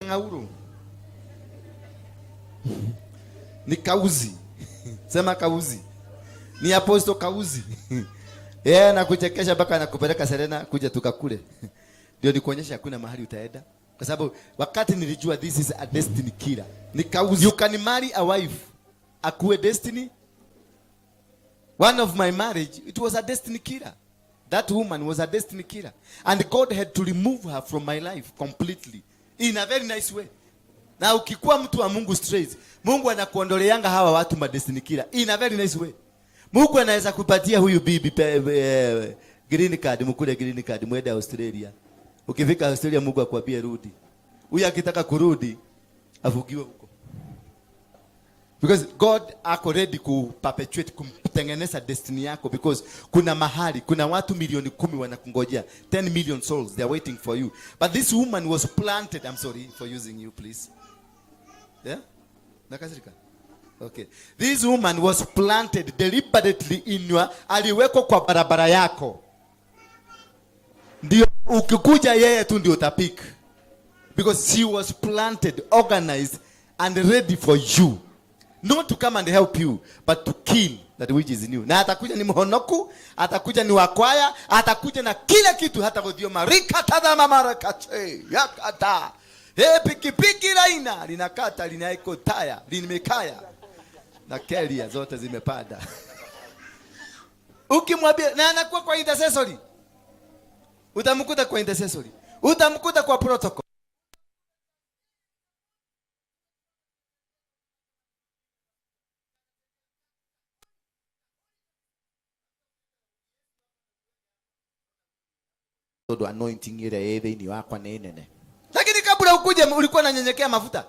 Ngauru. Ni kauzi. Sema kauzi. Ni apostle kauzi. Yeye anakuchekesha mpaka anakupeleka Serena kuja tukakule. Ndio nikuonyesha hakuna mahali utaenda. Kwa sababu wakati nilijua this is a destiny killer. Ni kauzi. You can marry a wife akuwe destiny. One of my marriage, it was a destiny killer. That woman was a destiny killer. And God had to remove her from my life completely. In a very nice way. Na ukikuwa mtu wa Mungu straight, Mungu anakuondoleanga hawa watu ma destiny killer in a very nice way. Mungu anaweza kupatia huyu bibi green card, mkule green card mwende Australia. Ukifika Australia Mungu akwambie rudi. Huyu akitaka kurudi afugiwe huko. Because God ako ready ku perpetuate, kumtengeneza destiny yako, because kuna mahali kuna watu milioni 10 wanakungojea. 10 million souls, they are waiting for you. But this woman was planted. I'm sorry for using you, please. Yeah? Nakasirika? Okay. This woman was planted deliberately in your, aliwekwa kwa barabara yako. Ndio ukikuja yeye tu ndio utapik. Because she was planted, organized and ready for you. Not to come and help you, but to kill that which is new. Na atakuja ni mhonoku, atakuja ni wakwaya, atakuja na kila kitu, hata kudio marika tadama marakache yakata. Hey, pikipiki laina linakata linaiko taya limekaya na kelia zote zimepanda. Ukimwambia na anakuwa kwa intercessory. Utamkuta kwa intercessory. Utamkuta kwa protocol. Tondu anointing ĩrĩa ĩ thĩinĩ wakwa nĩ nene. Lakini kabla ukuje ulikuwa unanyenyekea mafuta.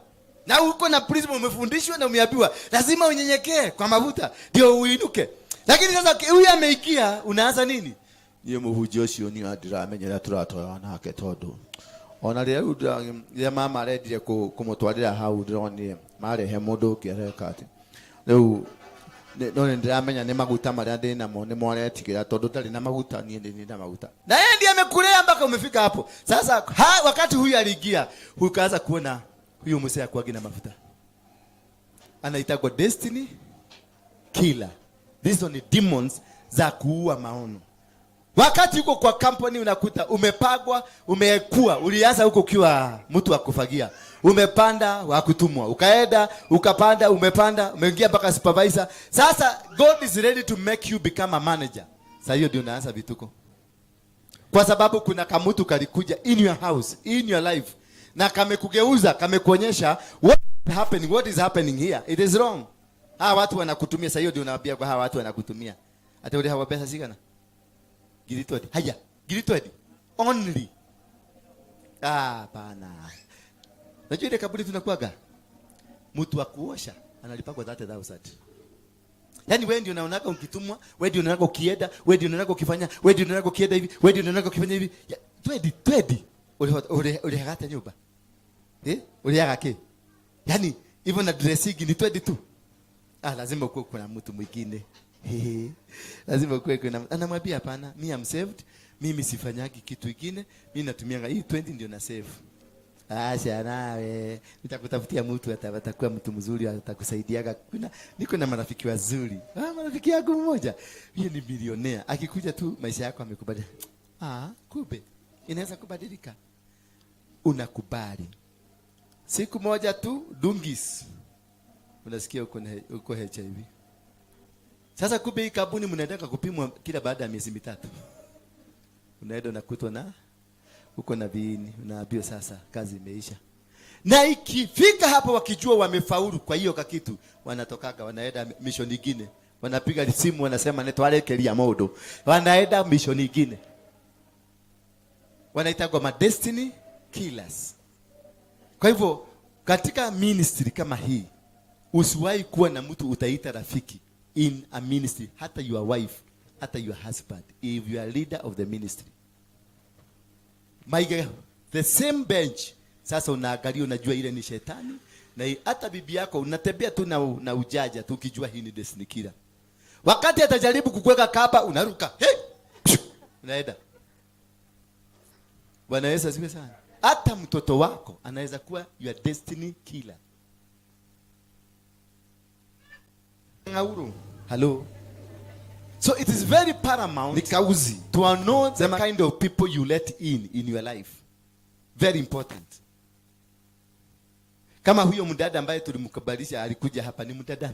Na uko na prism, umefundishwa na umeambiwa lazima unyenyekee kwa mafuta ndio uinuke. Lakini sasa huyu ameingia, unaanza nini? Niĩ mũhunjia ũcio niĩ ndiramenyera tũratwarana nake tondu ona rĩrĩa rĩu rĩrĩa mama arendire kũmũtwarĩra hau ndĩronire marehe mũndũ ũngĩ areka atĩ rĩu no nĩ ndĩramenya nĩ maguta marĩa ndĩ namo nĩmo aretigĩra tondu ndarĩ na maguta, niĩ ndĩ na maguta. Na yeye ndiye amekulea mpaka umefika hapo. Sasa wakati huyu aliingia, ukaanza kuona huyu mzee hakuagi na mafuta. Anaitagwa destiny killer. These ni demons za kuua maono. Wakati uko kwa company unakuta umepagwa, umekua, ulianza huko ukiwa mtu wa kufagia. Umepanda wa kutumwa, ukaenda, ukapanda, umepanda, umeingia mpaka supervisor. Sasa God is ready to make you become a manager. Sasa hiyo ndio unaanza vituko. Kwa sababu kuna kamutu kalikuja in your house, in your life, na kamekugeuza, kamekuonyesha what is happening, what is happening here. It is wrong. Hawa watu wanakutumia, sasa hiyo ndio unawaambia kwa hawa watu wanakutumia. Ata ule hawa pesa sigana. Ngiri 20. Haya, ngiri 20. Only. Ah, bana. Najua ile kaburi tunakuaga. Mtu wa kuosha analipa kwa 30,000. Yaani wewe ndio unaonaga ukitumwa, wewe ndio unaonaga ukienda, wewe ndio unaonaga ukifanya, wewe ndio unaonaga ukienda hivi, wewe ndio unaonaga ukifanya hivi. Ya, 20, 20. Ule nyumba. Ule ki? Yaani hivyo na dressing ni 20 tu. Ah, lazima ukuwe kuna mtu mwingine. Lazima ukuwe kuna mtu. Anamwambia hapana, me am saved. Mimi sifanyagi kitu kingine. Mimi natumianga hii 20 ndio na save. Acha nawe. Nitakutafutia mtu atakuwa mtu mzuri atakusaidiaga. Kuna niko na marafiki wazuri. Ah, marafiki yangu mmoja. Yeye ni bilionea. Akikuja tu maisha yako amekubali. Ah, kumbe inaweza kubadilika. Unakubali. Siku moja tu dungis. Unasikia uko HIV. Sasa kumbe hii kampuni mnaendaka kupimwa kila baada ya miezi 3. Unaenda unakutwa na uko na viini, unaambiwa sasa kazi imeisha. Na ikifika hapo wakijua wamefaulu kwa hiyo kakitu, wanatokaga wanaenda mission nyingine. Wanapiga simu wanasema nitwarekeria mundu. Wanaenda mission nyingine. Wanaitagwa ma destiny killers. Kwa hivyo katika ministry kama hii usiwahi kuwa na mtu utaita rafiki in a ministry, hata your wife, hata your husband, if you are leader of the ministry. Maiga, the same bench. Sasa unaangalia, unajua ile ni shetani, na hata bibi yako unatembea tu na ujaja tu ukijua hii ni destiny killer. Wakati atajaribu kukuweka kaba unaruka. Hey! Unaenda. Bwana Yesu asifiwe sana. Hata mtoto wako anaweza kuwa your destiny killer. Ngauru. Hello. So it is very paramount Ni kauzi. To know the kind of people you let in your life. Very important. Kama huyo mdada ambaye tulimkubalisha alikuja hapa, ni mdada.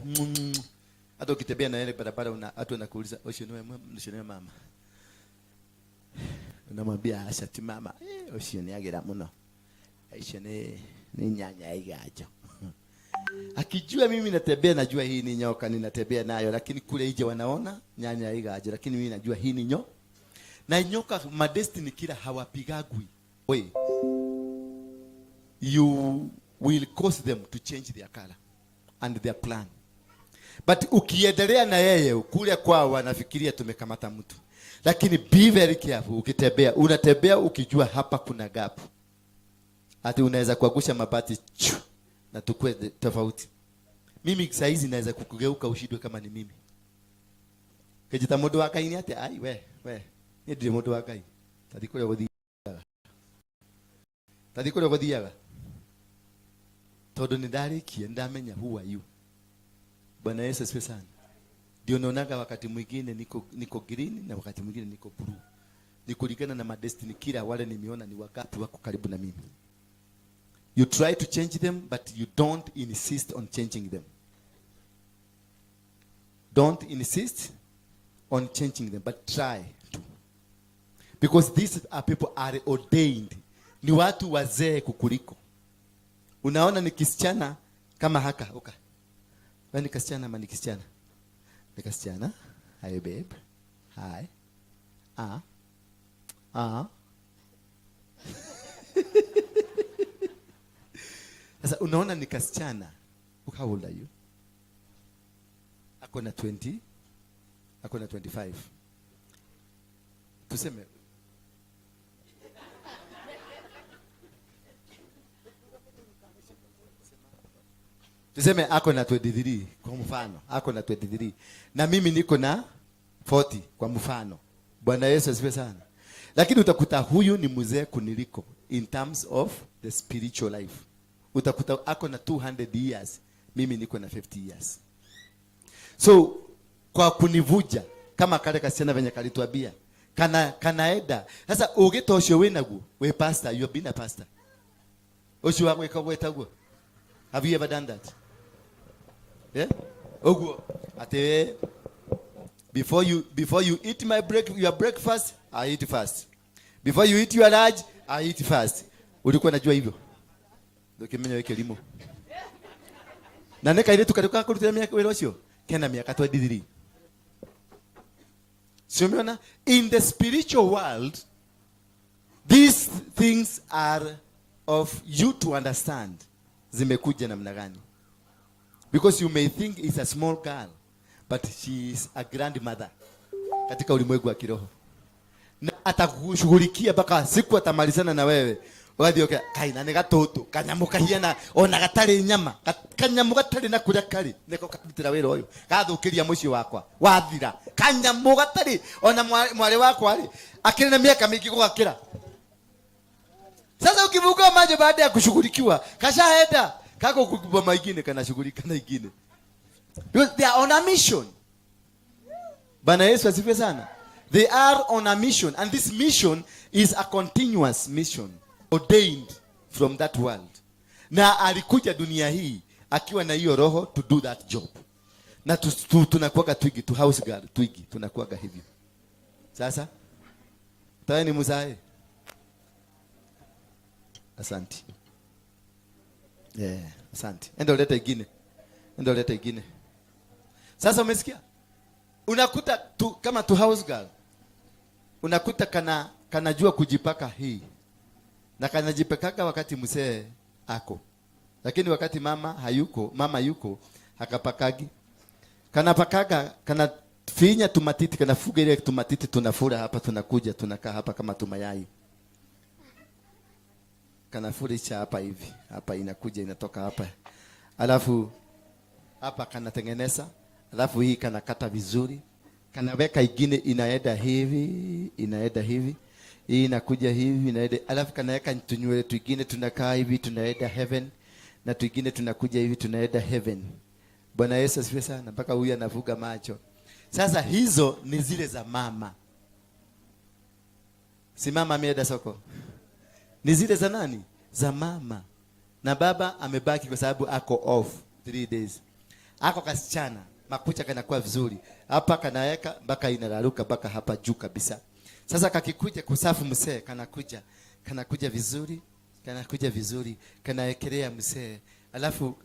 Hata ukitembea na yeye barabara, una watu wanakuuliza, "Ucio niwe ucio niwe mama?" Unamwambia, "Acha ti mama." Eh, ucio ni agira muno. Icio ni nyanya ya iganjo. Akijua mimi natembea, najua hii ni nyoka ninatembea nayo, lakini kule nje wanaona nyanya ya iganjo, lakini mimi najua hii ni nyoka. Na nyoka, madestiny killer hawapigagwi. We, you will cause them to change their color and their plan. But ukiendelea na yeye, kule kwao wanafikiria tumekamata mtu. Lakini be very careful ukitembea, unatembea ukijua hapa kuna gap. Ati unaweza kuangusha mabati chu, na tukue tofauti. Mimi saa hizi naweza kukugeuka ushindwe kama ni mimi. Kejita mundu wa Ngai ni ate ai we we ni ndiri mundu wa Ngai. Tathi kuria guthiaga. Tathi kuria guthiaga. Tondu ni ndarikia ndamenya who are you. Bwana Yesu asifiwe sana. Ndio naonaga wakati mwingine niko green na wakati mwingine niko blue. Ni kulingana na madestiny killer wale nimeona ni wangapi wako karibu na mimi. You try to change them, but you don't insist on changing them. Don't insist on changing them, but try to. Because these are people are ordained. Ni watu wazee kukuliko. Unaona ni kisichana kama haka, uka. Wewe ni kasichana ama ni kisichana? Ni kasichana. Hi babe. Hi. Ah. Ah. Sasa unaona ni kasichana. How old are you? Ako na 20. Ako na 25. Tuseme ako na 23 kwa mfano, ako na 23 na mimi niko na 40 kwa mfano. Bwana Yesu asifiwe sana. Lakini utakuta huyu ni mzee kuniliko in terms of the spiritual life. Utakuta ako na 200 years, mimi niko na 50 years. So kwa kunivuja kama kale kasichana venye kalituambia kana kanaenda sasa ugita ucio winaguo we pastor, you have been a pastor, ucio wa gwika gwetagwo, have you ever done that? Yeah? Uguo ati before you eat my break your breakfast, I eat first. Before you eat your lunch, I eat first. Ulikuwa unajua hivyo? Ndio kimenya weke limo. Na neka ile tukarika kurutira miaka wira ucio kena miaka 23. Si umeona? In the spiritual world, these things are of you to understand. Zimekuja namna gani? Because you may think it's a small girl, but she is a grandmother katika ulimwengu wa kiroho. Na atakushughulikia mpaka siku atamalizana na wewe. Wathi oke, kai na nĩ gatũtũ, kanyamũ kahiana ona gatarĩ nyama, kanyamũ gatarĩ na kũrĩa karĩ, nĩko karutĩra wĩra ũyũ, gathũkĩria mũciĩ wakwa, wathira. Kanyamũ gatarĩ, ona mwarĩ wakwa rĩ, akĩrĩ na miaka mĩingĩ gũgakĩra. Sasa ukifungua macho baada ya kushughulikiwa, kashaenda, kako kubwa maingine kanashughulika na ingine. Because they are on a mission. Bwana Yesu asifiwe sana. They are on a mission, and this mission is a continuous mission ordained from that world. Na alikuja dunia hii akiwa na hiyo roho to do that job. Na tunakuwaga twigi, tu house girl, twigi, tunakuwaga hivyo. Sasa tawe ni muzae. Asante. Yeah, asante. Enda ulete ingine. Enda ulete ingine. Sasa umesikia? Unakuta tu, kama tu house girl. Unakuta kanajua kujipaka hii. Na kanajipakaka wakati mzee ako. Lakini wakati mama hayuko, mama yuko, hakapakagi. Kanapakaga, kana finya tumatiti, kanafuga ile tumatiti tunafura hapa, tunakuja, tunakaa hapa kama tumayai. Kanafurisha hapa hivi, hapa inakuja inatoka hapa. Alafu hapa kanatengeneza, alafu hii kanakata vizuri, kanaweka ingine inaenda hivi, inaenda hivi. Hii inakuja hivi inaenda, alafu kanaweka tunywele twingine tunakaa hivi tunaenda heaven, na twingine tunakuja hivi tunaenda heaven. Bwana Yesu asifiwe sana, mpaka huyu anavuga macho. Sasa hizo ni zile za mama. Si mama ameenda soko? Ni zile za nani? Za mama. Na baba amebaki kwa sababu ako off 3 days. Ako kasichana, makucha kanakuwa vizuri. Hapa kanaweka mpaka inararuka mpaka hapa juu kabisa. Sasa kakikuja kusafu msee, kanakuja, kanakuja vizuri, kanakuja vizuri, kanawekelea msee. Alafu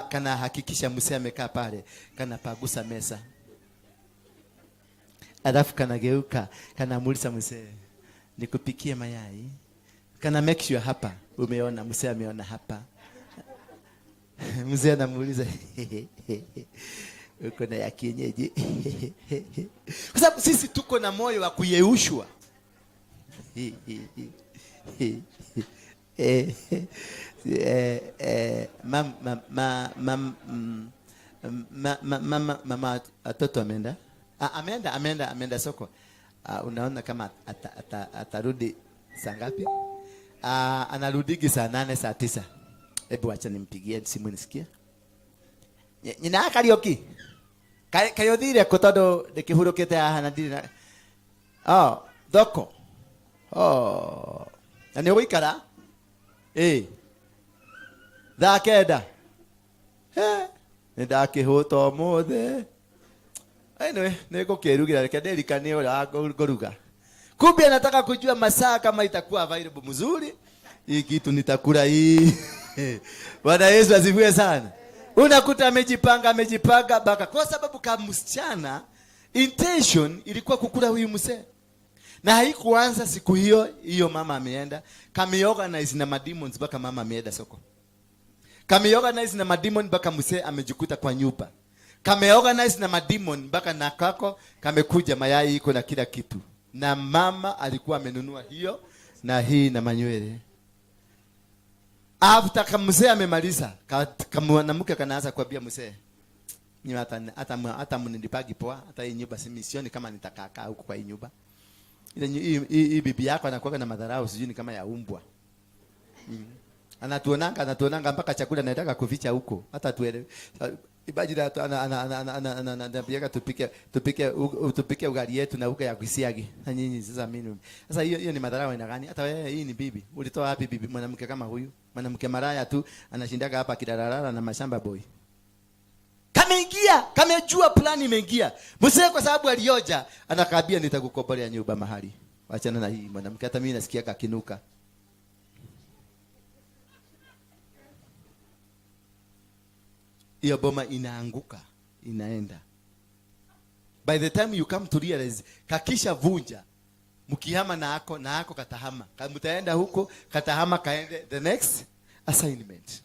kana hakikisha msee amekaa pale, kanapagusa meza. Alafu kanageuka, kanamuuliza msee, nikupikie mayai? Kana make sure hapa umeona, msee ameona hapa. Mzee anamuuliza, uko na ya kienyeji? Kwa sababu sisi tuko na moyo wa kuyeushwa. Mama watoto ameenda? Ameenda soko. Unaona kama atarudi saa ngapi? Anarudigi saa 8, saa 9. Hebu acha nimpigie simu nisikie. Nyina Kariuki. Kayothire kũ tondũ ndĩkĩhurũkĩte haha na ndirĩ na Oh, thoko. Oh. Na nĩ ũgũikara? Ĩ. Thaa 9. He. Nĩ ndakĩhũta ũmũthĩ. Anyway, nĩ ngũkĩrugĩra, reke ndĩrikanie ũrĩa ngũruga. Kumbe anataka kujua masaa kama itakuwa available mzuri. Hii kitu nitakula hii. Bwana Yesu asifiwe sana. Unakuta amejipanga, amejipanga baka. Kwa sababu kama msichana, intention ilikuwa kukula huyu mzee. Na haikuanza siku hiyo hiyo mama ameenda. Kameorganize na mademons mpaka mama ameenda soko. Kameorganize na mademon mpaka mzee amejikuta kwa nyumba. Kameorganize na mademon mpaka na kako kamekuja mayai iko na kila kitu. Na mama alikuwa amenunua hiyo na hii na manywele. After mzee amemaliza, mwanamke kanaanza kuambia mzee, ni hata mnilipagi poa, hata hii nyumba si misioni kama nitakaa huko kwa hii nyumba. Ile hii bibi yako anakuwa na madharau sijui ni kama ya umbwa. Anatuonanga mpaka chakula anataka kuficha huko. Hata tuelewe. Imagine hata anaambiaga tupike ugali yetu na uga ya kusiagi. Na nyinyi sasa mimi. Sasa hiyo ni madharau aina gani? Hata wewe hii ni bibi. Ulitoa wapi bibi mwanamke kama huyu? Mwanamke maraya tu anashindaga hapa kidararara na mashamba boy. Kameingia, kamejua plan imeingia. Mzee kwa sababu alioja, anakaambia nitakukombolea nyumba mahali. Achana na hii mwanamke, hata mimi nasikia kakinuka. Hiyo boma inaanguka, inaenda. By the time you come to realize, kakisha vunja, mkihama na ako, na ako katahama. Mtaenda huko, katahama kaende the next assignment.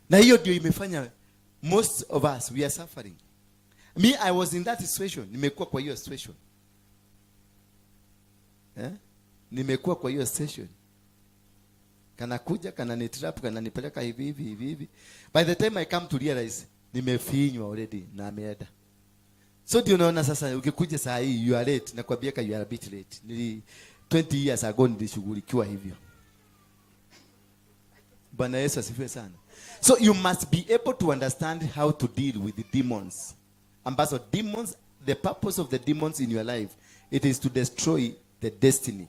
Na hiyo ndio imefanya most of us, we are suffering. Me, I was in that situation. Nimekuwa kwa hiyo situation. Nimekuwa kwa hiyo situation. Kana kuja, kana nitrap, kana nipeleka hivi, hivi, hivi, hivi. By the time I come to realize, nimefinywa already na ameenda. So ndio unaona sasa ukikuja saa hii you are late. Nakwambia you are a bit late. Nili 20 years ago nilishughulikiwa hivyo. Bwana Yesu asifiwe sana. So you must be able to understand how to deal with the demons. Ambazo demons, the purpose of the demons in your life, it is to destroy the destiny.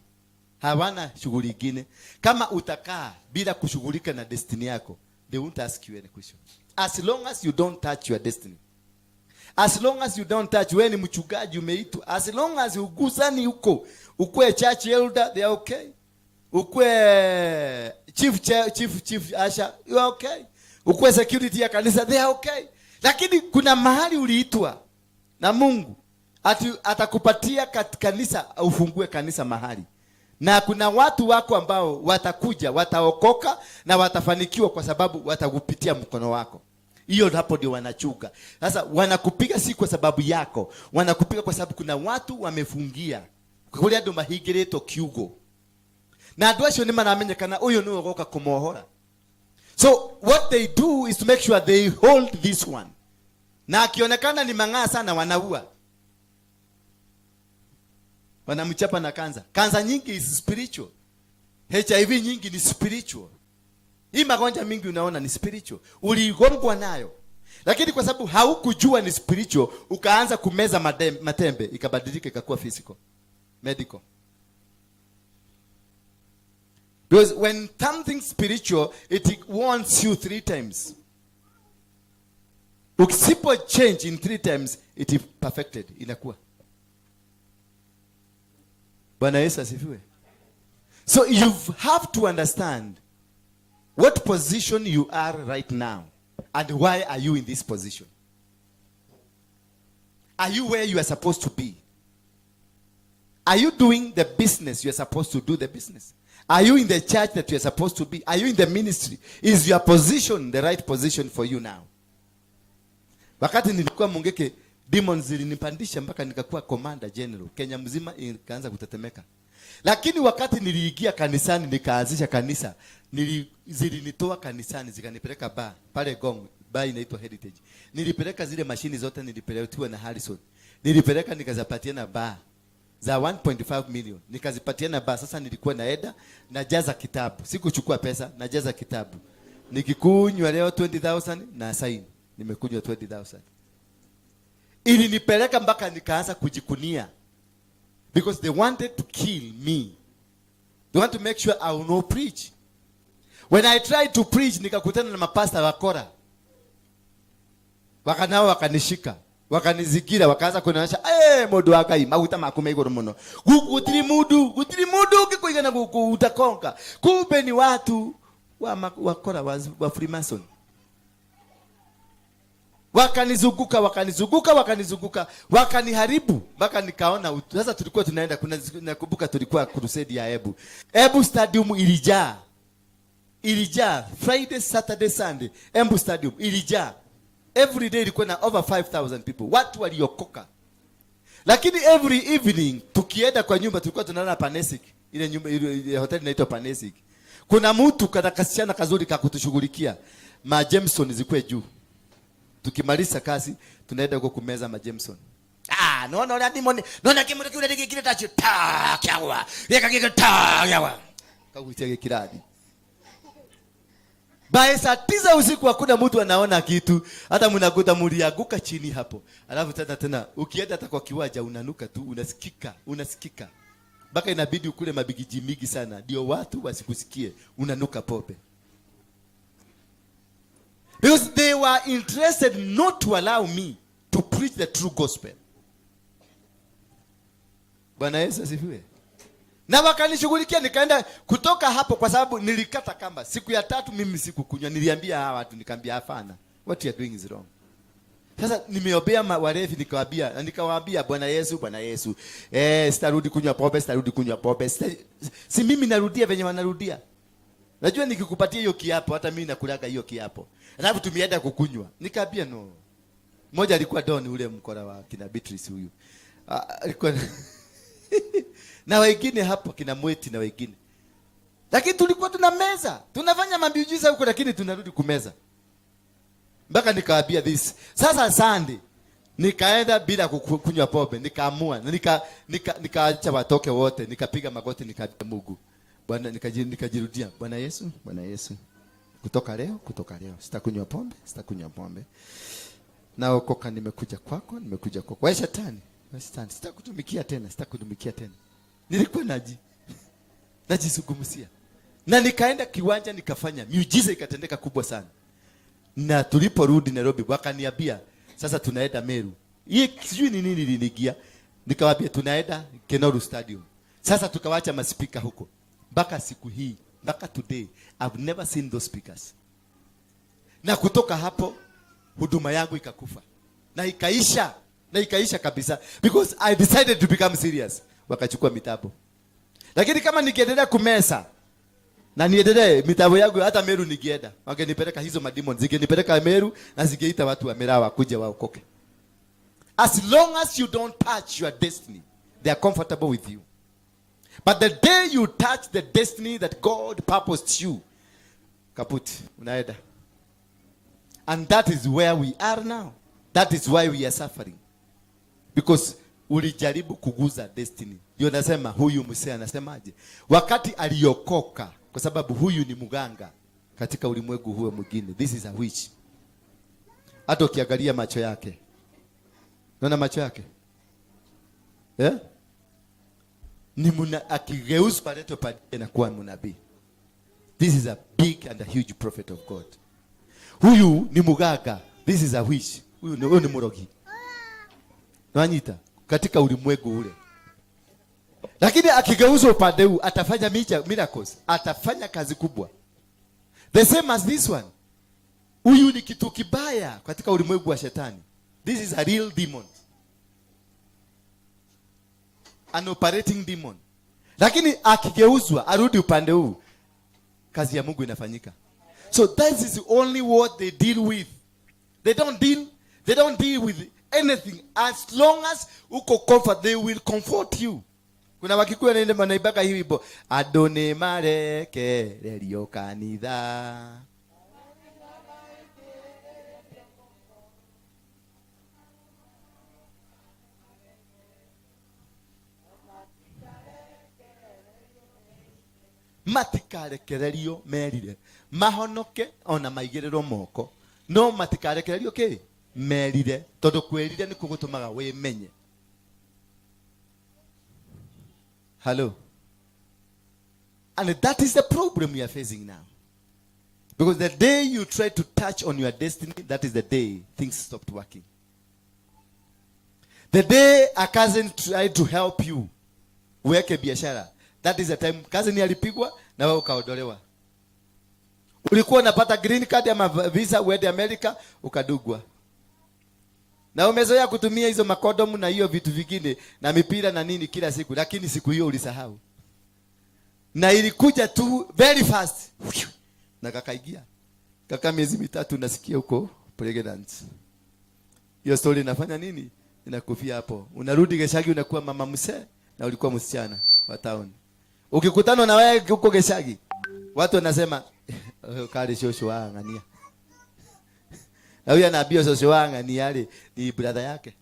Hawana shughuli ingine. Kama utakaa bila kushughulika na destiny yako, they won't ask you any question. As long as you don't touch your destiny. As long as you don't touch, wewe ni mchungaji umeitwa. As long as ugusani huko, ukue church elder, they are okay. Ukue chief usher, you are okay. Ukue security ya kanisa, they are okay. Lakini kuna mahali uliitwa na Mungu ati atakupatia kanisa, ufungue kanisa mahali. Na kuna watu wako ambao watakuja, wataokoka na watafanikiwa kwa sababu watakupitia mkono wako. Hiyo hapo ndio wanachuka. Sasa wanakupiga si kwa sababu yako, wanakupiga kwa sababu kuna watu wamefungia. Kuri andu mahingĩrĩtwo kiugo. Na andu acio nĩ maramenyekana ũyũ nĩwe ũgoka kũmohora. So what they do is to make sure they hold this one. Na akionekana ni mang'aa sana wanaua. Wanamchapa na kansa. Kansa nyingi is spiritual. HIV nyingi ni spiritual. Hii magonjwa mingi unaona ni spiritual. Uligongwa nayo. Lakini kwa sababu haukujua ni spiritual, ukaanza kumeza matembe, ikabadilika ikakuwa physical. Medical. Because when something spiritual, it warns you three times. Usipo change in three times, it is perfected. Inakuwa. Bwana Yesu asifiwe. So you have to understand what position you are right now and why are you in this position. Are you where you are supposed to be? Are you doing the business you are supposed to do the business? Are you in the church that you are supposed to be? Are you in the ministry? Is your position the right position for you now? Wakati nilikuwa Mungiki, demons zilinipandisha mpaka nikakuwa commander general. Kenya mzima ikaanza kutetemeka. Lakini wakati niliingia kanisani nikaanzisha kanisa, zilinitoa kanisani zikanipeleka bar pale Ngong, bar inaitwa Heritage. Nilipeleka zile mashini zote nilipelekwa na Harrison. Nilipeleka nikazipatia na bar za 1.5 million. Nikazipatia na bar. Sasa nilikuwa naenda najaza kitabu. Sikuchukua pesa, najaza kitabu. Nikikunywa leo 20,000 na sign. Nimekunywa 20,000. Ilinipeleka mpaka nikaanza kujikunia. Because they wanted to kill me. They want to make sure I will not preach. When I tried to preach, nikakutana na mapasta wakora. Wakanao wakanishika. Wakanizigira, wakaanza kunionyesha, "Eh, mundu wa Ngai, maguta maku me iguru muno. Gutiri mundu, gutiri mundu ukikuigana guku utakonka." Kumbe ni watu wa wakora wa Freemason. Wakanizunguka, wakanizunguka, wakanizunguka, wakaniharibu mpaka nikaona sasa tulikuwa tunaenda, kuna nakumbuka tulikuwa crusade ya Embu. Embu Stadium ilijaa. Ilijaa Friday, Saturday, Sunday. Embu Stadium ilijaa. Every day ilikuwa na over 5000 people. Watu waliokoka. Lakini every evening tukienda kwa nyumba, tulikuwa tunalala Panesic. Ile nyumba, ile hotel inaitwa Panesic. Kuna mtu kana kasichana kazuri kakutushughulikia. Ma Jameson zikuwe juu. Tukimaliza kazi tunaenda huko kumeza ma Jameson. Ah, no no demon. No na kimu kile kile kile tachi ta kyawa. Yeka kile ta kyawa. Kagutia kiradi. By saa 9 usiku hakuna mtu anaona kitu. Hata mnakuta mlianguka chini hapo. Alafu tena tena ukienda hata kwa kiwanja unanuka tu, unasikika, unasikika. Mpaka inabidi ukule mabigiji mingi sana ndio watu wasikusikie unanuka pombe. Because they were interested not to allow me to preach the true gospel. Bwana Yesu asifiwe. Na wakanishughulikia, nikaenda kutoka hapo kwa sababu nilikata kamba. Siku ya tatu mimi sikukunywa, niliambia hawa watu, nikaambia hapana. What you are doing is wrong. Sasa nimeombea walevi, nikawaambia, na nikawaambia Bwana Yesu, Bwana Yesu. Sitarudi kunywa pombe, sitarudi kunywa pombe. Si mimi narudia venye wanarudia. Najua nikikupatia hiyo kiapo hata mimi nakulaga hiyo kiapo. Alafu tumeenda kukunywa. Nikaambia no. Mmoja alikuwa Don, ule mkora wa kina Beatrice huyu. Ah, alikuwa na wengine hapo kina Mweti na wengine. Lakini tulikuwa tuna meza. Tunafanya mamiujiza huko lakini tunarudi kumeza. Mpaka nikawaambia this. Sasa Sunday nikaenda bila kunywa pombe, nikaamua, nikaacha watoke wote, nikapiga magoti, nikaambia Mungu. Bwana, nikajirudia, Bwana Yesu, Bwana Yesu. Kutoka leo, kutoka leo sitakunywa pombe, sitakunywa pombe. Naokoka, nimekuja kwako, nimekuja kwako. Wewe shetani, wewe shetani, sitakutumikia tena, sitakutumikia tena. Nilikuwa najizungumzia. Na nikaenda kiwanja nikafanya miujiza ikatendeka kubwa sana. Na tuliporudi Nairobi wakaniambia sasa tunaenda Meru. Hii sijui ni nini ilinigia. Nikawaambia tunaenda Kenoru Stadium. Sasa tukawacha maspika huko. Mpaka siku hii, mpaka today I've never seen those speakers. Na kutoka hapo huduma yangu ikakufa. Na ikaisha, na ikaisha kabisa because I decided to become serious. Wakachukua mitambo. Lakini kama nikiendelea kumeza na niendelee mitambo yangu, hata Meru nikienda, wangenipeleka hizo mademons, zingenipeleka Meru na zingeita watu wa Meru wakuja waokoke. As long as you don't touch your destiny, they are comfortable with you. But the day you touch the destiny that God purposed you, kaput, unaenda. And that is where we are now. That is why we are suffering. Because Ulijaribu kuguza destiny. Ndio nasema huyu msee anasemaje? Wakati aliokoka, kwa sababu huyu ni mganga katika ulimwengu huo mwingine. This is a witch. Hata ukiangalia macho yake, unaona macho yake, eh? Ni muna, akigeuzwa aletwe pale na kuwa mnabii. This is a big and a huge prophet of God. Huyu ni mganga. This is a witch. Huyu ni murogi. Nwanyita katika ulimwengu ule. Lakini akigeuzwa upande huu atafanya miracles, atafanya kazi kubwa. The same as this one. Huyu ni kitu kibaya katika ulimwengu wa shetani. This is a real demon. An operating demon. Lakini akigeuzwa arudi upande huu, kazi ya Mungu inafanyika. So that is only what they deal with. They don't deal with anything as long as uko comfort, they will comfort you. Kuna Wakikuyu wanaenda wanaimbaga hii wimbo, andũ nĩ marekererio kanitha. Matikarekererio merire mahonoke ona maigĩrĩrwo moko, no matikarekererio kĩ merire, tondũ kwĩrire nĩkuo gũtũmaga wĩmenye. Hello. And that is the problem we are facing now, because the day you try to touch on your destiny, that is the day things stopped working. The day a cousin tried to help you uweke biashara, that is the time cousin alipigwa na wewe ukaondolewa. Ulikuwa unapata green card ama visa uende America, ukadugwa. Na umezoea kutumia hizo makondomu na hiyo vitu vingine na mipira na nini kila siku, lakini siku hiyo ulisahau. Na ilikuja tu very fast. Na kakaingia. Kaka miezi 3 nasikia huko pregnant. Hiyo story inafanya nini? Inakufia hapo. Unarudi Geshagi unakuwa mama mzee na ulikuwa msichana wa town. Ukikutana na wewe huko Geshagi, watu wanasema kale shosho wa ngania. Na huyu anaambia shosho wa ngania yale ni brother yake.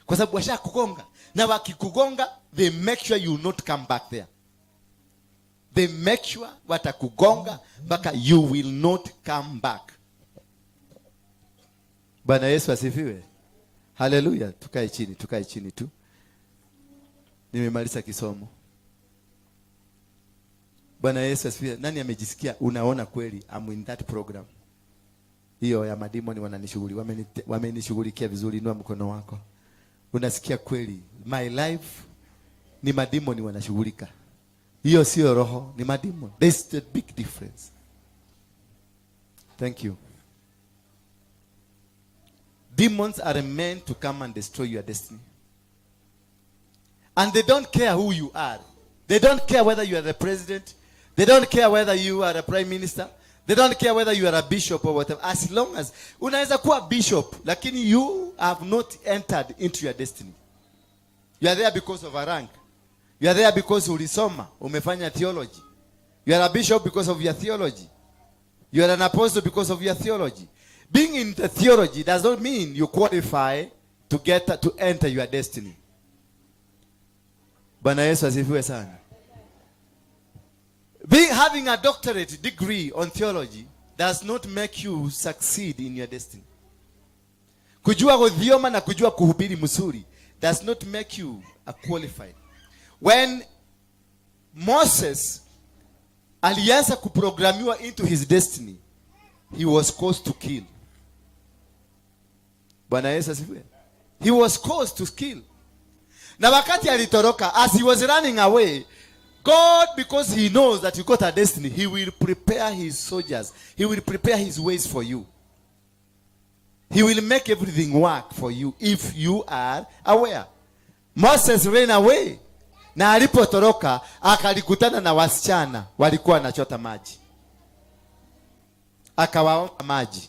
Kwa sababu washakugonga, na wakikugonga they make sure you not come back there. They make sure watakugonga mpaka you will not come back. Bwana Yesu asifiwe. Haleluya. Tukae chini, tukae chini tu. Nimemaliza kisomo. Bwana Yesu asifiwe. Nani amejisikia unaona kweli I'm in that program? Hiyo ya madimoni wamenishughulikia vizuri. Inua mkono wako. Unasikia kweli my life ni madimoni wanashughulika. Hiyo sio roho, ni madimoni. There's the big difference. Thank you. Demons are meant to come and destroy your destiny. And they don't care who you are. They don't care whether you are the president. They don't care whether you are a prime minister. They don't care whether you are a bishop or whatever. As long as unaweza kuwa bishop, lakini you have not entered into your destiny. You are there because of a rank. You are there because ulisoma, umefanya theology. You are a bishop because of your theology. You are an apostle because of your theology. Being in the theology does not mean you qualify to get to enter your destiny. Bwana Yesu asifiwe sana. Having a doctorate degree on theology does not make you succeed in your destiny. Kujua kuthioma na kujua kuhubiri mzuri does not make you a qualified. When Moses alianza kuprogramiwa into his destiny, he was caused to kill. Bwana Yesu asifiwe. He was caused to kill. Na wakati alitoroka, as he was running away, God, because he knows that you got a destiny, he will prepare his soldiers. He will prepare his ways for you. He will make everything work for you if you are aware. Moses ran away. Na alipotoroka, akalikutana na wasichana walikuwa wanachota maji. Akawaomba maji.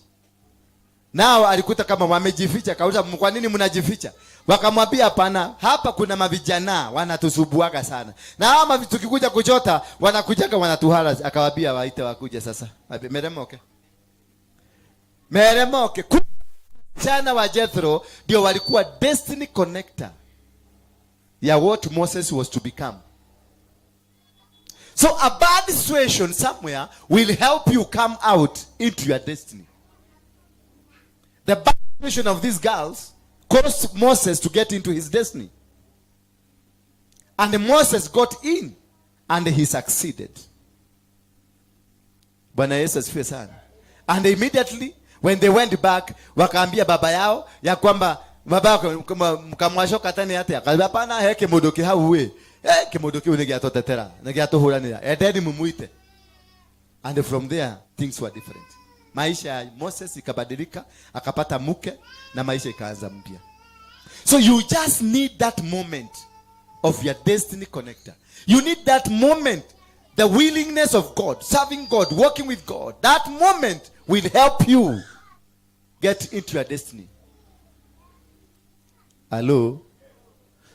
Nao alikuta kama wamejificha, akauliza kwa nini mnajificha? Wakamwambia hapana, hapa kuna mavijana wanatusumbuaga sana. Na hawa tukikuja kuchota wanakujaga wanatuhara. Akawaambia waite wakuja sasa. Waambie, meremoke. Meremoke. Wasichana wa Jethro ndio walikuwa destiny connector ya what Moses was to become. So a bad situation somewhere will help you come out into your destiny. The bad situation of these girls caused Moses to get into his destiny. And Moses got in and he succeeded. Bwana Yesu asifiwe sana. And immediately when they went back, wakaambia baba yao ya kwamba baba yao mkamwacoka tene atia? Akaambia, "Hapana, he kimundu ki hau we, eh, kimundu kiu ni giatutetera, ni giatuhuranira, endeni mumuite." And from there things were different. Maisha ya Moses ikabadilika, akapata mke na maisha ikaanza mpya. So you just need that moment of your destiny connector. You need that moment, the willingness of God, serving God, working with God. That moment will help you get into your destiny. Hello?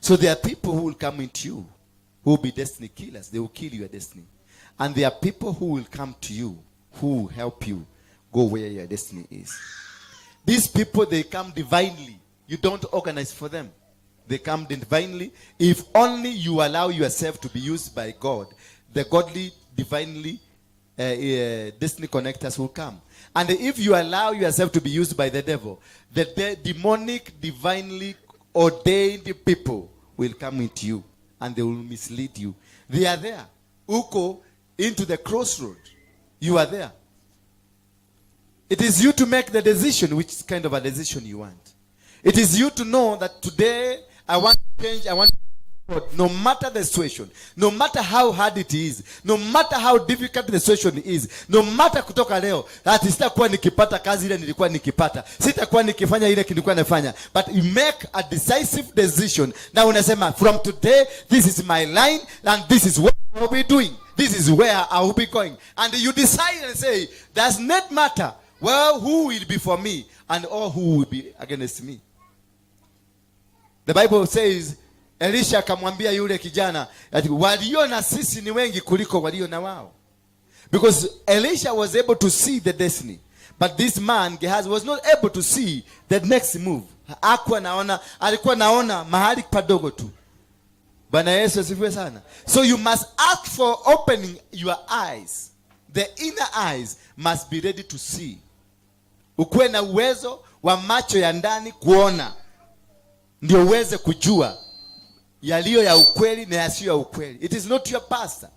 So there are people who will come into you who will be destiny killers. They will kill your destiny. And there are people who will come to you who will help you go where your destiny is. These people, they come divinely. You don't organize for them. They come divinely. If only you allow yourself to be used by God, the godly, divinely destiny connectors will come. And if you allow yourself to be used by the devil, the demonic, divinely ordained people will come into you and they will mislead you. They are there. Uko into the crossroad. You are there. It is you to make the decision which kind of a decision you want. It is you to know that today I want to change, I want God, no matter the situation, no matter how hard it is, no matter how difficult the situation is, no matter kutoka leo ati sitakuwa nikipata kazi ile nilikuwa nikipata, sitakuwa nikifanya ile nilikuwa nafanya, but you make a decisive decision na unasema, "From today this is my line and this is what I will be doing, this is where I will be going." And you decide and say, "Does not matter, well, who will be for me and all who will be against me." The Bible says Elisha akamwambia yule kijana ati walio na sisi ni wengi kuliko walio na wao. Because Elisha was able to see the destiny. But this man Gehazi was not able to see the next move. Hakuwa naona, alikuwa naona mahali padogo tu. Bwana Yesu asifiwe sana. So you must ask for opening your eyes. The inner eyes must be ready to see. Ukuwe na uwezo wa macho ya ndani kuona, ndio uweze kujua yaliyo ya ukweli na yasiyo ya ukweli. It is not your pastor.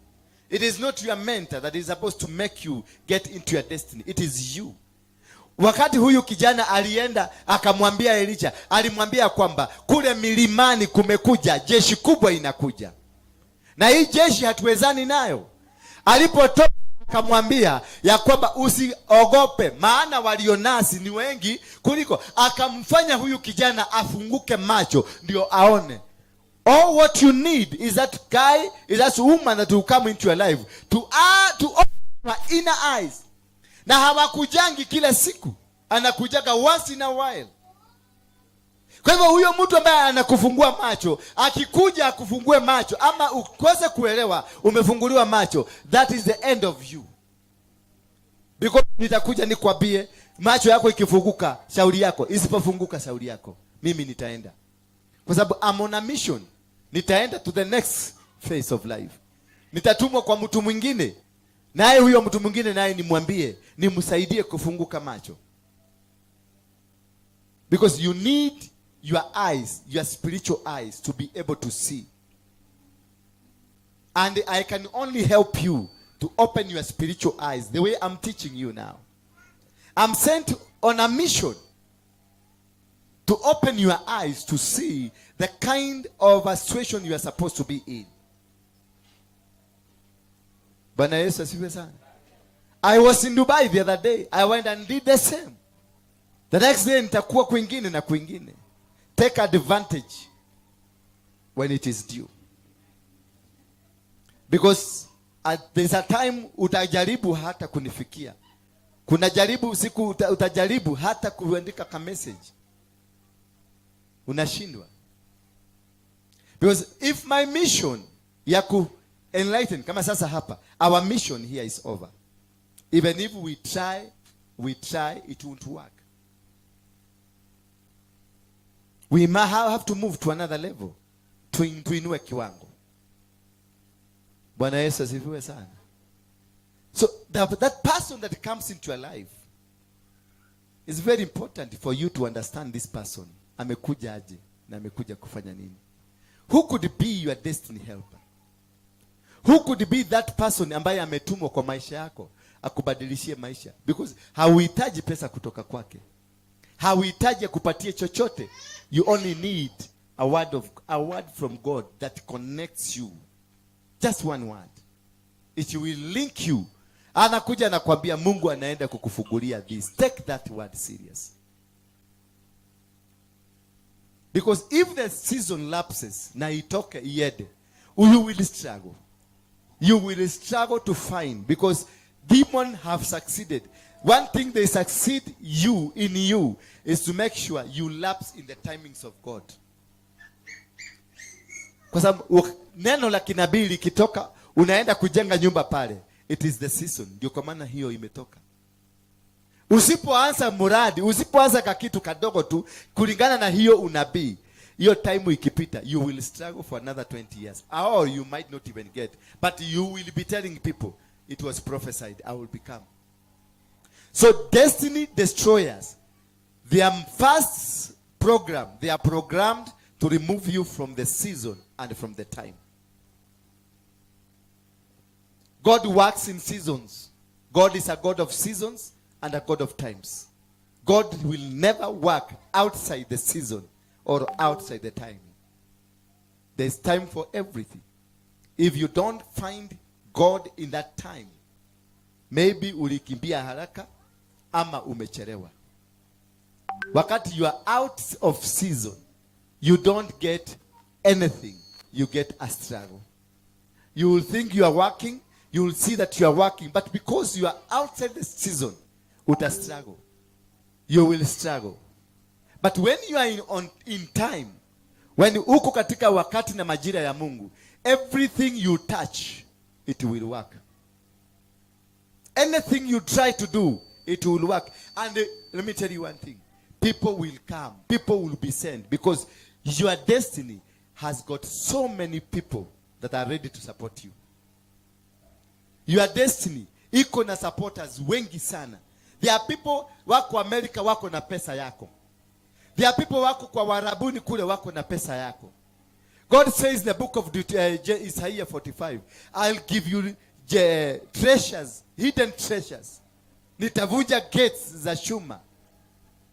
It is not your mentor that is supposed to make you get into your destiny. It is you. Wakati huyu kijana alienda akamwambia Elisha, alimwambia kwamba kule milimani kumekuja jeshi kubwa inakuja, na hii jeshi hatuwezani nayo. Alipotoka akamwambia ya kwamba usiogope, maana walio nasi ni wengi kuliko. Akamfanya huyu kijana afunguke macho ndio aone. All what you need is that guy, is that woman that will come into your life to open your inner eyes. Na hawakujangi kila siku, anakujaga once in a while. Kwa hivyo huyo mtu ambaye anakufungua macho, akikuja akufungue macho ama ukose kuelewa umefunguliwa macho, that is the end of you. Because nitakuja nikwambie, macho yako ikifunguka, shauri yako; isipofunguka, shauri yako. Mimi nitaenda. Kwa sababu I'm on a mission. Nitaenda to the next phase of life. Nitatumwa kwa mtu mwingine, naye huyo mtu mwingine naye nimwambie, nimsaidie kufunguka macho, because you need your eyes, your spiritual eyes, to be able to see. And I can only help you to open your spiritual eyes the way I'm teaching you now. I'm sent on a mission to open your eyes to see the kind of a situation you are supposed to be in. Bwana Yesu asifiwe sana. I was in Dubai the other day. I went and did the same. The next day nitakuwa kwingine na kwingine. Take advantage when it is due. Because there's a time utajaribu hata kunifikia. Kuna jaribu siku utajaribu hata kuandika ka message. Unashindwa. Because if my mission ya ku enlighten, kama sasa hapa, our mission here is over. Even if we try, we try, it won't work. We may have to move to another level. Tuinue kiwango. Bwana Yesu asifiwe sana. So that person that comes into your life, it's very important for you to understand this person. Amekuja aje na amekuja kufanya nini? Who could be your destiny helper? Who could be that person ambaye ametumwa kwa maisha yako akubadilishie maisha? Because hauhitaji pesa kutoka kwake, hauhitaji akupatie chochote. You only need a word from God that connects you. Just one word, it will link you. Anakuja anakwambia Mungu anaenda kukufungulia this. Take that word serious, because if the season lapses na itoke iende, you will struggle. You will struggle to find, because demon have succeeded. One thing they succeed you in you is to make sure you lapse in the timings of God, kwa sababu neno la kinabii likitoka, unaenda kujenga nyumba pale, it is the season. Ndio kwa maana hiyo imetoka. Usipoanza mradi, usipoanza kakitu kadogo tu kulingana na hiyo unabii, hiyo time ikipita, you will struggle for another 20 years, or you might not even get, but you will be telling people, "It was prophesied I will become." So destiny destroyers, their first program, they are programmed to remove you from the season and from the time. God works in seasons. God is a God of seasons and a God of times. God will never work outside the season or outside the time. There's time for everything. If you don't find God in that time, maybe ulikimbia haraka ama umechelewa. Wakati you are out of season, you don't get anything. You get a struggle. You will think you are working, you will see that you are working, but because you are outside the season, uta struggle. You will struggle. But when you are in time, when uko katika wakati na majira ya Mungu, everything you touch, it will work. Anything you try to do, it will work. And let me tell you one thing. People will come. People will be sent, because your destiny has got so many people that are ready to support you. Your destiny iko na supporters wengi sana. There are people wako America wako na pesa yako. There are people wako kwa Warabuni kule wako na pesa yako. God says in the book of Isaiah 45, "I'll give you treasures, hidden treasures. Nitavunja gates za chuma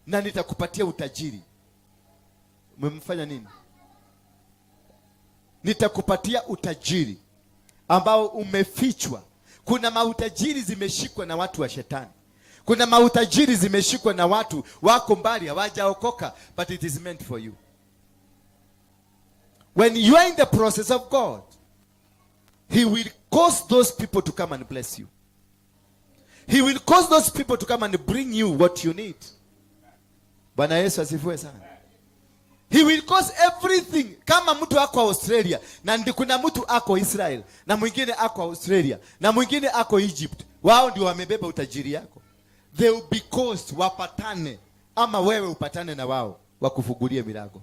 na nitakupatia utajiri." Umemfanya nini? Nitakupatia utajiri ambao umefichwa. Kuna mautajiri zimeshikwa na watu wa shetani. Kuna mautajiri zimeshikwa na watu wako mbali hawajaokoka, but it is meant for you. When you are in the process of God, He will cause those people to come and bless you. He will cause those people to come and bring you what you need. Bwana Yesu asifiwe sana. He will cause everything. Kama mtu ako Australia na kuna mtu ako Israel na mwingine ako Australia na mwingine ako Egypt, wao ndio wamebeba utajiri yako. They will be caused wapatane, ama wewe upatane na wao wakufungulie milango.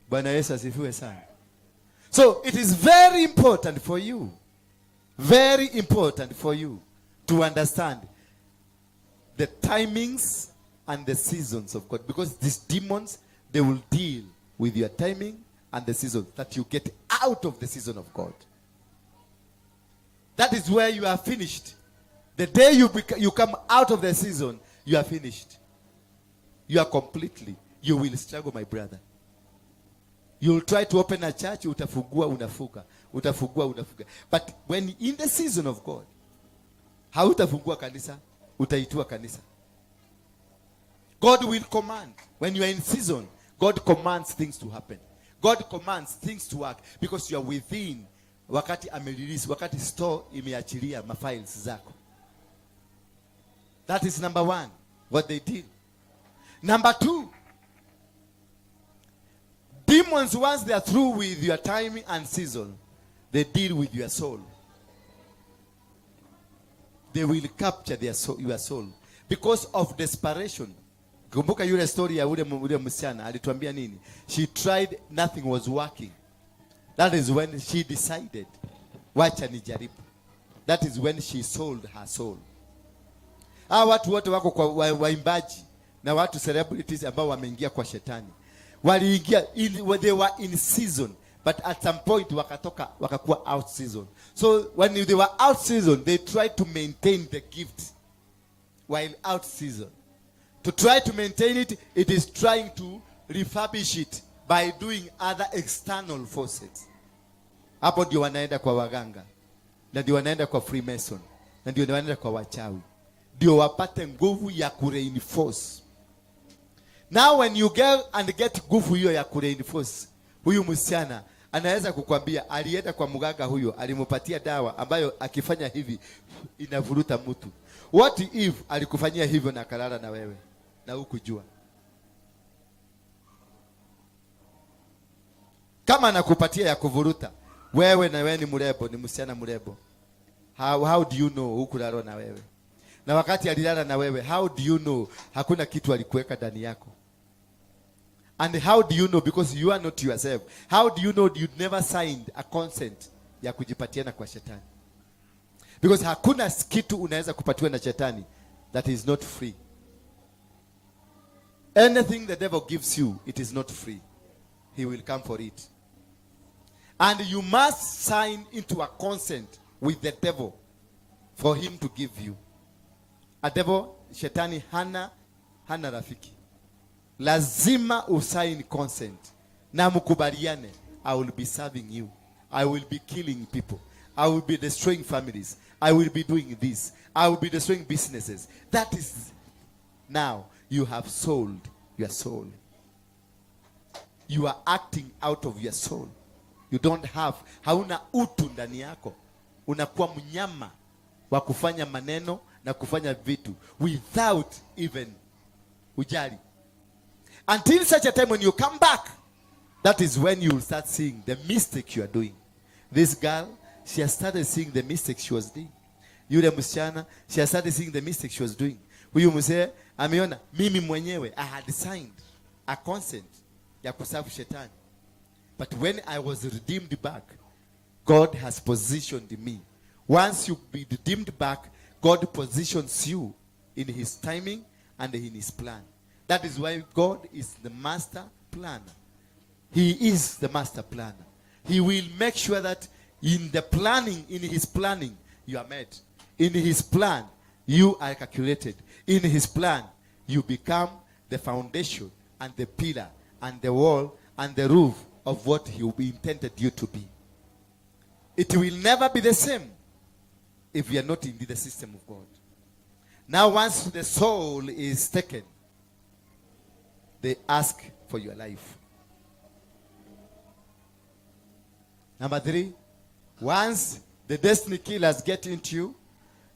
Bwana Yesu asifiwe sana. So it is very important for you, very important for you to understand the timings and the seasons of God, because these demons, they will deal with your timing and the season that you get out of the season of God. That is where you are finished. The day you come out of the season, you are finished. You are completely. You will struggle, my brother. You will try to open a church, utafungua, unafunga, utafungua, unafunga. But when in the season of God, hautafungua kanisa, utaitua kanisa. God will command. When you are in season, God commands things to happen. God commands things to work because you are within, wakati amerelease, wakati store imeachilia mafiles zako. That is number one, what they did. Number two, demons, once they are through with your time and season, they deal with your soul. They will capture your soul. Because of desperation, Kumbuka yule story ya ule msichana alituambia nini? She tried, nothing was working. That is when she decided, "Wacha nijaribu." That is when she sold her soul. Hawa watu wote wako kwa waimbaji na watu celebrities ambao wameingia kwa shetani. Waliingia in, they were in season, but at some point wakatoka, wakakuwa out season. So when they were out season, they tried to maintain the gift while out season. To try to maintain it, it is trying to refurbish it by doing other external forces. Hapo ndio wanaenda kwa waganga na ndio wanaenda kwa Freemason na ndio wanaenda kwa wachawi, ndio wapate nguvu ya kureinforce. Now when you get and get nguvu hiyo ya kureinforce, huyu msichana anaweza kukwambia alienda kwa mganga huyo, alimpatia dawa ambayo akifanya hivi inavuruta mtu. What if alikufanyia hivyo na akalala na wewe na hukujua? Kama anakupatia ya kuvuruta wewe, na wewe ni mrembo, ni msichana mrembo, how do you know hukulala na wewe? Na wakati alilala na wewe, how do you know hakuna kitu alikuweka ndani yako? And how do you know, because you are not yourself, how do you know you never signed a consent ya kujipatiana kwa shetani? Because hakuna kitu unaweza kupatiwa na shetani that is not free. Anything the devil gives you, it is not free. He will come for it. And you must sign into a consent with the devil for him to give you. A devil, shetani hana rafiki. Lazima usign consent na mkubaliane, "I will be serving you. I will be killing people. I will be destroying families. I will be doing this. I will be destroying businesses." That is, now you have sold your soul. You are acting out of your soul. You don't have, hauna utu ndani yako. Unakuwa mnyama wa kufanya maneno na kufanya vitu without even ujali. Until such a time when you come back, that is when you will start seeing the mistake you are doing. This girl, she has started seeing the mistake she was doing. Yule msichana, she has started seeing the mistake she was doing. Huyu mzee ameona, mimi mwenyewe I had signed a consent ya kuserve shetani. But when I was redeemed back, God has positioned me. Once you be redeemed back, God positions you in his timing and in his plan. That is why God is the master planner. He is the master planner. He will make sure that in the planning, in his planning, you are met. In his plan, you are calculated. In his plan, you become the foundation and the pillar and the wall and the roof of what he intended you to be. It will never be the same if we are not in the system of God. Now, once the soul is taken, they ask for your life. Number three, once the destiny killers get into you,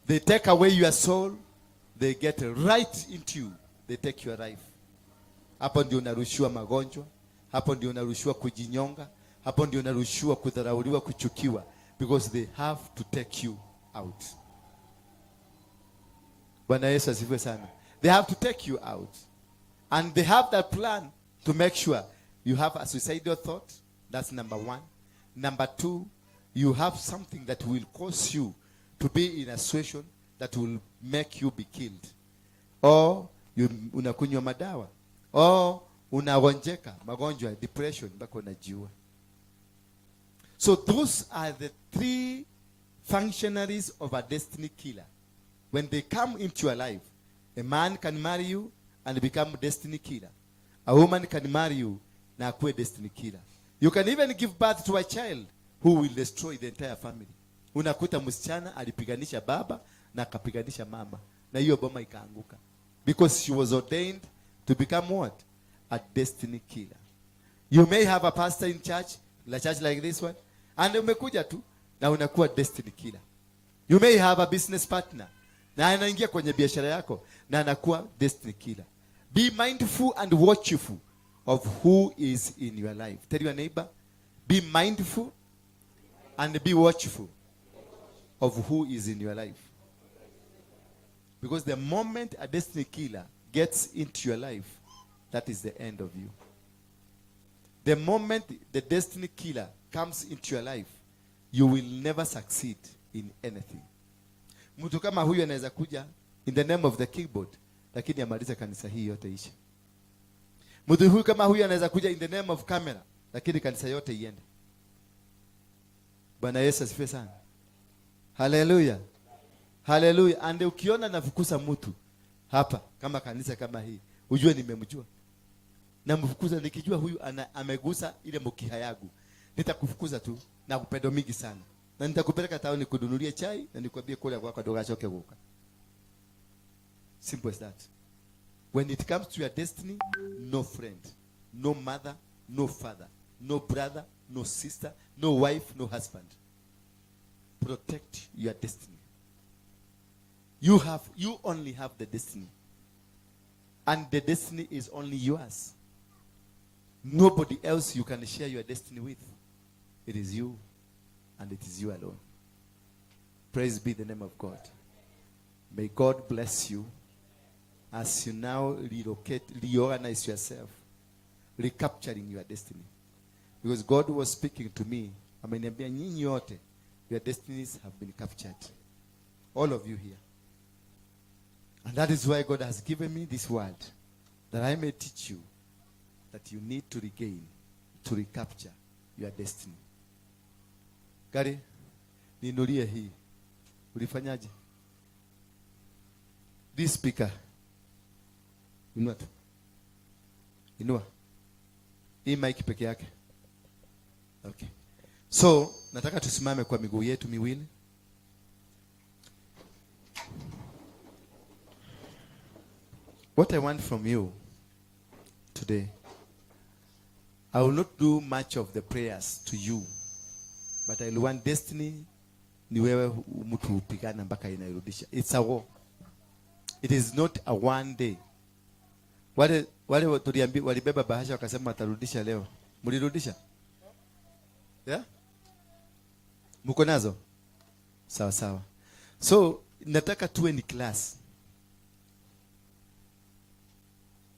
they take away your soul, they get right into you, they take your life. Hapo ndio unarushiwa magonjwa, hapo ndio unarushiwa kujinyonga, hapo ndio unarushiwa kudharauliwa, kuchukiwa, because they have to take you out. Bwana Yesu asifiwe sana. They have to take you out. And they have that plan to make sure you have a suicidal thought. That's number one. Number two, you have something that will cause you to be in a situation that will make you be killed. Or you unakunywa madawa. Or unagonjeka magonjwa ya depression mpaka unajiua. So those are the three functionaries of a destiny killer. When they come into your life, a man can marry you and become destiny killer. A woman can marry you na akuwe destiny killer. You can even give birth to a child who will destroy the entire family. Unakuta msichana alipiganisha baba na akapiganisha mama, na hiyo boma ikaanguka, because she was ordained to become what? A destiny killer. You may have a pastor in church, la church like this one, and umekuja tu na unakuwa destiny killer. You may have a business partner na anaingia kwenye biashara yako na anakuwa destiny killer. Be mindful and watchful of who is in your life. Tell your neighbor, be mindful and be watchful of who is in your life. Because the moment a destiny killer gets into your life, that is the end of you. The moment the destiny killer comes into your life, you will never succeed in anything. Mtu kama huyu anaweza kuja in the name of the keyboard, lakini amalize kanisa hii yote ishe. Mtu huyu kama huyu anaweza kuja in the name of camera, lakini kanisa yote iende. Bwana Yesu asifiwe sana. Haleluya, haleluya. And ukiona nafukuza mtu hapa kama kanisa kama hii, ujue nimemjua. Namfukuza nikijua huyu amegusa ile mkiha yangu, nitakufukuza tu na upendo mingi sana, na nitakupeleka tauni kununulia chai na nikwambie kule kwako ndogacoke guka. Simple as that. When it comes to your destiny, no friend, no mother, no father, no brother, no sister, no wife, no husband. Protect your destiny. You only have the destiny. And the destiny is only yours. Nobody else you can share your destiny with. It is you, and it is you alone. Praise be the name of God. May God bless you as you now relocate, reorganize yourself, recapturing your destiny. Because God was speaking to me, ameniambia nyinyi yote, your destinies have been captured. All of you here. And that is why God has given me this word, that I may teach you that you need to regain, to recapture your destiny. Gari, niinulie hii. Ulifanyaje? This speaker. Inua tu. Inua. Hii mic peke yake. Okay. So, nataka tusimame kwa miguu yetu miwili. What I want from you today, I will not do much of the prayers to you, but I will want destiny ni wewe mtu upigana mpaka inairudisha. It's a war. It is not a one day. Wale tuliambi walibeba bahasha wakasema watarudisha leo. Mlirudisha? Yeah? Mko nazo? Sawa sawa. So, nataka tuwe ni class.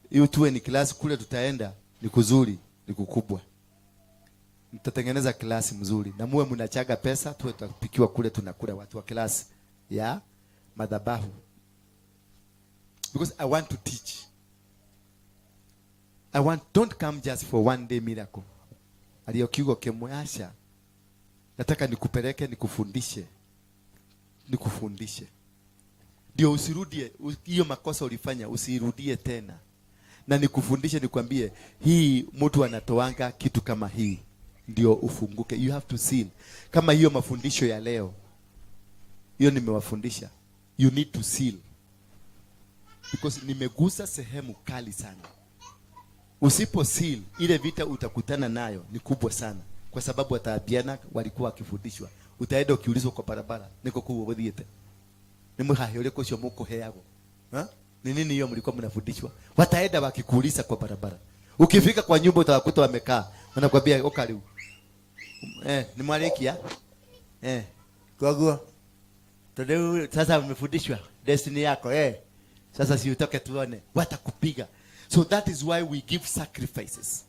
Hiyo tuwe ni class, kule tutaenda ni kuzuri, ni kukubwa. Mtatengeneza klasi mzuri na muwe mnachaga pesa, tuwe tutapikiwa kule, tunakula watu wa klasi ya madhabahu. Because I want to teach. I want, don't come just for one day miracle. Aliyokiugo kemwasha. Nataka nikupeleke, nikufundishe. Nikufundishe. Ndio usirudie hiyo makosa ulifanya, usirudie tena. Na nikufundishe, nikwambie hii mtu anatoanga kitu kama hii ndio ufunguke. You have to seal. Kama hiyo mafundisho ya leo, hiyo nimewafundisha, you need to seal. Because nimegusa sehemu kali sana. Usipo seal, ile vita utakutana nayo ni kubwa sana. Kwa sababu wataabiana walikuwa wakifundishwa. Utaenda ukiulizwa kwa barabara, niko kuu guthiete. Ni muhahe ule ucio mukuheagwo. Ha? Ni nini hiyo mlikuwa mnafundishwa? Wataenda wakikuuliza kwa barabara. Ukifika kwa nyumba utawakuta wamekaa. Wanakuambia oka riu. Ni mwalikia? Koguo. Tondu sasa umefundishwa destiny yako. Sasa si utoke tuone. Watakupiga. So that is why we give sacrifices.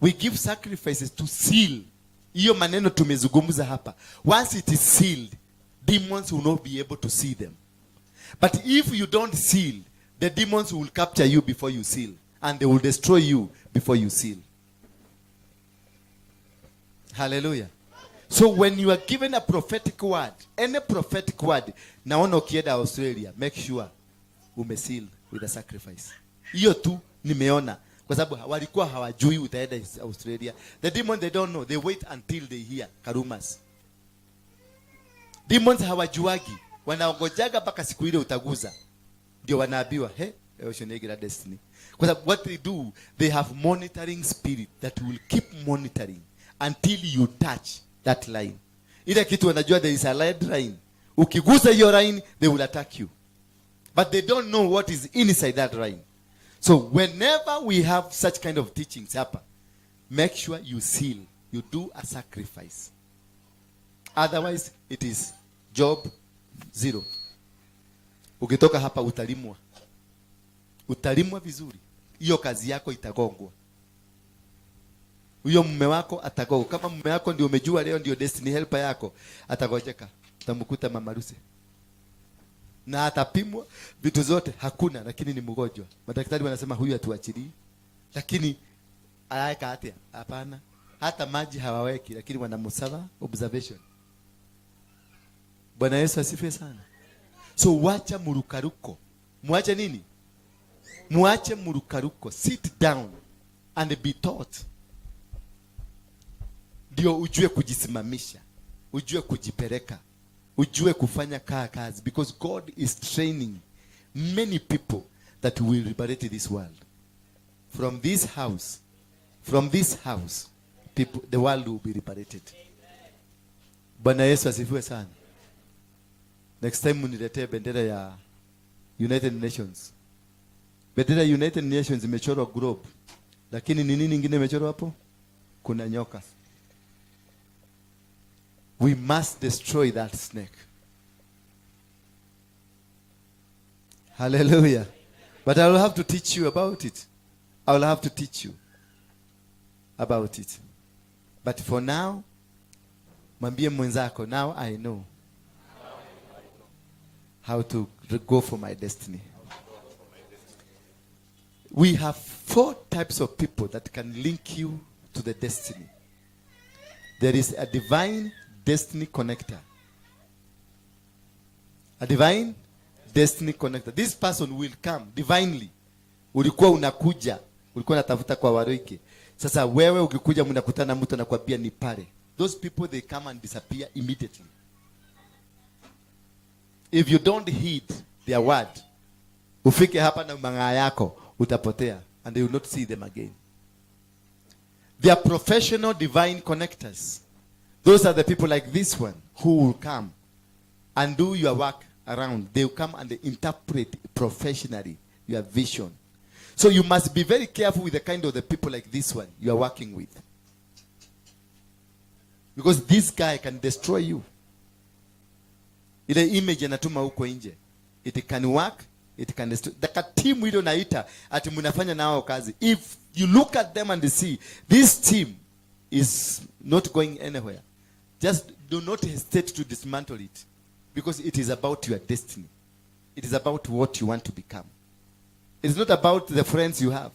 We give sacrifices to seal. Hiyo maneno tumezungumza hapa. Once it is sealed, demons will not be able to see them. But if you don't seal, the demons will capture you before you seal. And they will destroy you before you seal. Hallelujah. So when you are given a prophetic word, any prophetic word, naona ukienda Australia, make sure umeseal with a sacrifice. Hiyo tu nimeona. Kwa sababu walikuwa hawajui utaenda Australia. The demon, they don't know. They wait until they hear karumas. Demons hawajuagi. Wanaongojaga mpaka siku ile utaguza. Ndio wanaambiwa, he, leo ni destiny. Kwa sababu what they do, they have monitoring spirit that will keep monitoring until you touch that line. Ile kitu wanajua there is a red line. Ukigusa hiyo line, they will attack you. But they don't know what is inside that line. So whenever we have such kind of teachings hapa, make sure you seal, you do a sacrifice. Otherwise, it is job zero. Ukitoka hapa utalimwa. Utalimwa vizuri. Hiyo kazi yako itagongwa. Huyo mume wako atagongwa. Kama mume wako ndio umejua leo ndio destiny helper yako, atagojeka. Utamkuta mama harusi. Na atapimwa vitu zote hakuna, lakini ni mgonjwa. Madaktari wanasema huyu hatuachilii. Lakini alaika atia? Hapana. Hata maji hawaweki, lakini wanamsava observation. Bwana Yesu asifiwe sana. So wacha murukaruko. Muache nini? Muache murukaruko. Sit down and be taught. Ndio ujue kujisimamisha, ujue kujipeleka, ujue kufanya kazi, because God is training many people that will liberate this world. From this house, from this house, people, the world will be liberated. Bwana Yesu asifiwe sana. Next time muniletee bendera ya United Nations. Bendera ya United Nations imechorwa globe. Lakini ni nini ingine imechorwa hapo? Kuna nyoka. We must destroy that snake. Hallelujah. But I will have to teach you about it. I will have to teach you about it. But for now, mwambie mwenzako, now I know how to go for my destiny. We have 4 types of people that can link you to the destiny. There is a divine destiny connector. A divine destiny connector. This person will come divinely. Ulikuwa unakuja, ulikuwa unatafuta kwa Waruike. Sasa wewe ukikuja mnakutana mtu anakuambia ni pale. Those people, they come and disappear immediately. If you don't heed their word, ufike hapa na mang'aa yako, utapotea and you will not see them again. They are professional divine connectors. Those are the people like this one who will come and do your work around. They will come and they interpret professionally your vision. So you must be very careful with the kind of the people like this one you are working with. Because this guy can destroy you. Ile image anatuma huko nje. It can work, it can destroy. The team ile unaita ati mnafanya nao kazi. If you look at them and see this team is not going anywhere, just do not hesitate to dismantle it, because it is about your destiny. It is about what you want to become. It's not about the friends you have.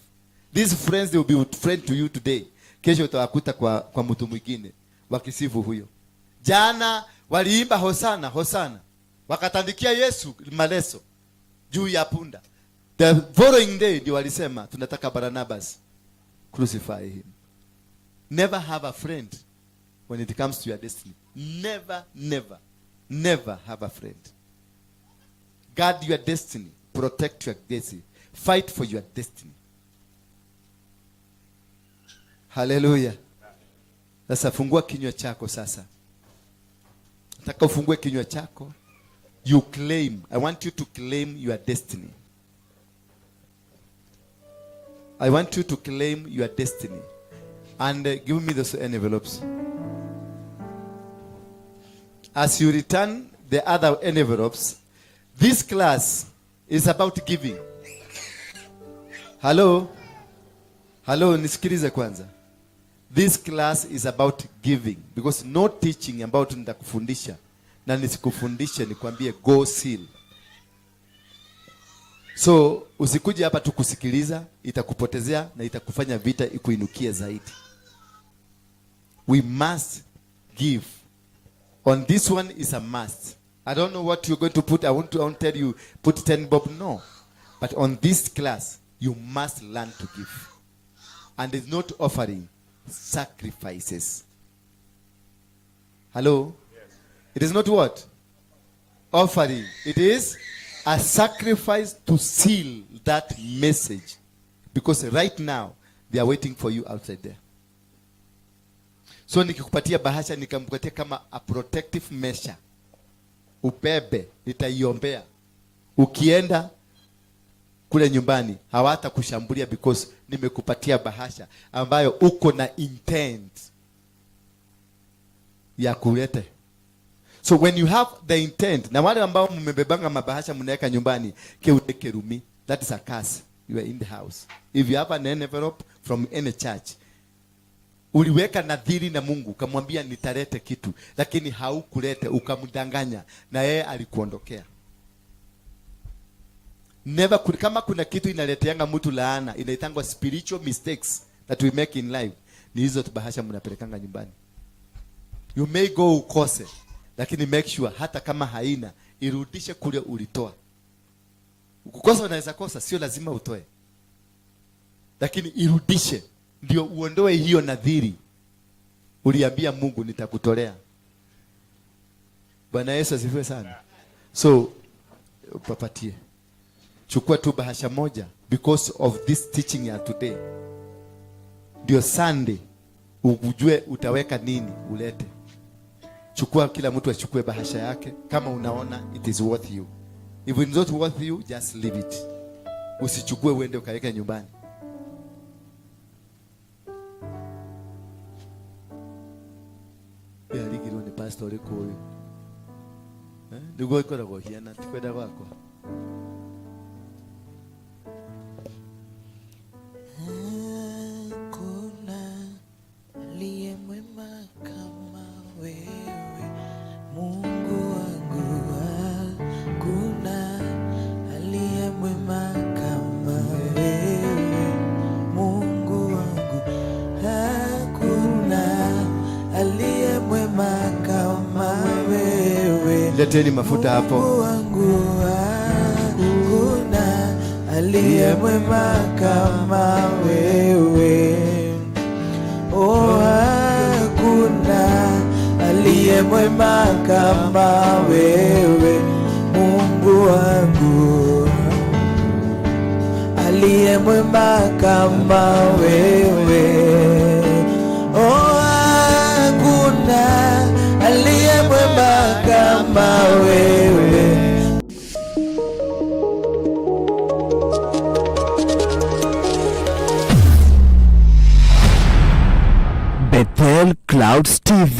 These friends, they will be friend to you today. Kesho utawakuta kwa mtu mwingine wakisifu huyo. Jana waliimba hosana hosana, wakatandikia Yesu maleso juu ya punda. The following day ndio walisema tunataka Barnabas, crucify him. Never have a friend when it comes to your destiny. Never, never, never have a friend. Guard your destiny. Protect your destiny. Fight for your destiny. Hallelujah. Sasa fungua kinywa chako sasa. Nataka ufungue kinywa chako. You claim. I want you to claim your destiny. I want you to claim your destiny. And give me those envelopes. As you return the other envelopes, this class is about giving. Hello? Hello, nisikilize kwanza. This class is about giving, because no teaching about nitakufundisha na nisikufundishe nikwambie go seal. So usikuje hapa tu kusikiliza, itakupotezea na itakufanya vita ikuinukie zaidi. We must give. On this one is a must. I don't know what you're going to put. I won't tell you put 10 bob. No. But on this class, you must learn to give. And it's not offering sacrifices. Hello? Yes. It is not what? Offering. It is a sacrifice to seal that message. Because right now, they are waiting for you outside there. So nikikupatia bahasha, nikampatia kama a protective measure. Ubebe, nitaiombea. Ukienda kule nyumbani, hawatakushambulia because nimekupatia bahasha ambayo uko na intent ya kulete. So when you have the intent, na wale ambao mmebebanga mabahasha mnaweka nyumbani, keute kerumi, that is a curse. You are in the house. If you have an envelope from any church, uliweka nadhiri na Mungu ukamwambia nitalete kitu, lakini haukulete, ukamdanganya na yeye alikuondokea. Never, kama kuna kitu inaleteanga mtu laana, inaitangwa spiritual mistakes that we make in life, ni hizo tubahasha mnapelekanga nyumbani. You may go ukose, lakini make sure hata kama haina, irudishe kule ulitoa. Kukosa unaweza kosa, sio lazima utoe, lakini irudishe ndio uondoe hiyo nadhiri uliambia Mungu nitakutolea. Bwana Yesu asifiwe sana. So papatie, chukua tu bahasha moja because of this teaching ya today, ndio Sunday ujue utaweka nini ulete. Chukua, kila mtu achukue bahasha yake, kama unaona it is worth you. If it's not worth you, just leave it. Usichukue uende ukaweke nyumbani. Yarigirwo nĩ pastor ũrĩkũ ũyũ? Eh, nĩguo ĩkoragwo hiana ti kwenda gwakwa. Hakuna aliye mwema kama wewe, Mungu wangu. Hakuna aliye mwema kama wewe, Mungu wangu. Hakuna aliye mwema kama wewe. Leteni mafuta hapo. Mungu wangu, hakuna aliye mwema kama wewe. Oh, hakuna aliye mwema kama wewe, Mungu wangu, aliye mwema kama wewe. Oh, hakuna aliye mwema kama wewe. Bethel Clouds TV.